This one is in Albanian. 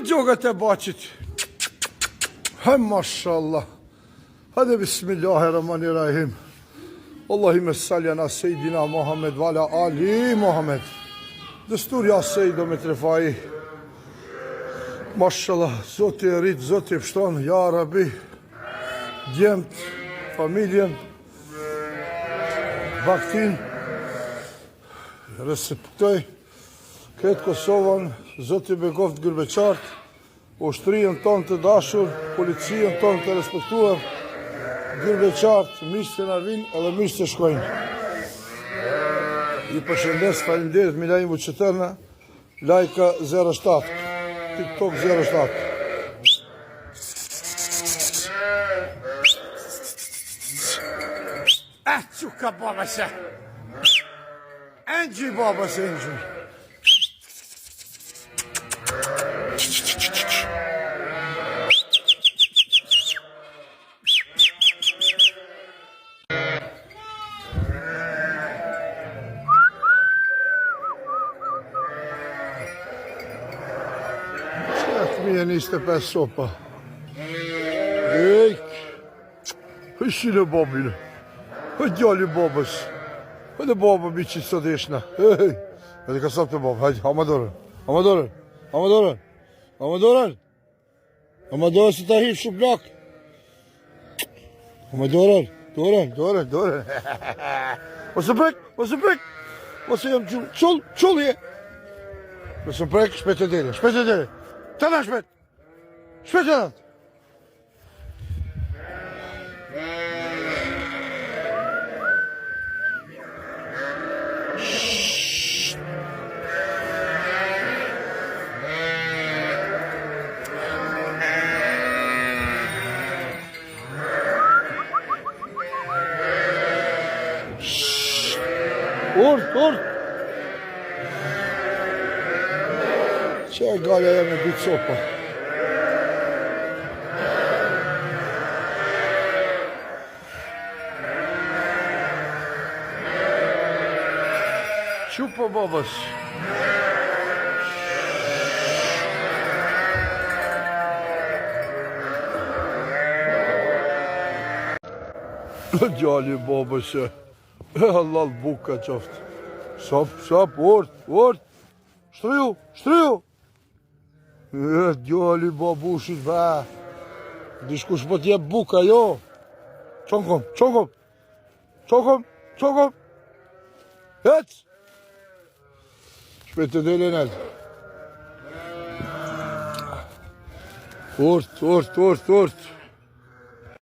gjogat e bacit. He mashallah. Hajde bismillahirrahmanirrahim. Allahümme salli ala seyyidina Muhammed ve ala ali Muhammed. Destur ja sejdo me trefaj. Mashallah, Zoti e rrit, Zoti e pshton, ja Rabbi, djemt, familjen, baktin, respektoj, krejt Kosovën, Zoti bekoft gurbeqart, ushtrinë tonë të dashur, policinë tonë të respektuar, gurbeqart, miqtë që na vinë edhe miqtë që shkojnë. Ju përshëndes, faleminderit Milaim Vuçeterna, Lajka 07, TikTok 07. Eh, çuka baba se. Enxhi baba se enxhi. 75 sopa. Ejk. Hëshin e babin. Hë djali babës. Hë dhe baba mi qitë sot eshna. Hej. Hajde kasap të babë. Hajde, hama dorën. Hama dorën. Hama dorën. Hama dorën. Hama dorën se ta hip shuplak. Hama dorën. Dorën, dorën, dorën. Mos e prek, mos e prek. Mos e jam qull, qull, qull je. Mos e prek, shpejt e dele, shpejt e dele. Të na shpejt. Shpejt e dele. Urt, urt. Që e galja jam e dy copa. Çupo babës. Djali babës e hallall buka qoftë. Sop, sop, urt, urt. Shtriju, shtriju. E, djali babushit, ba. Dishkush po t'jep buka, jo. Çonkom, çonkom. Çonkom, çonkom. Ec. Shpejt të dele nalt. Urt, urt, urt, urt.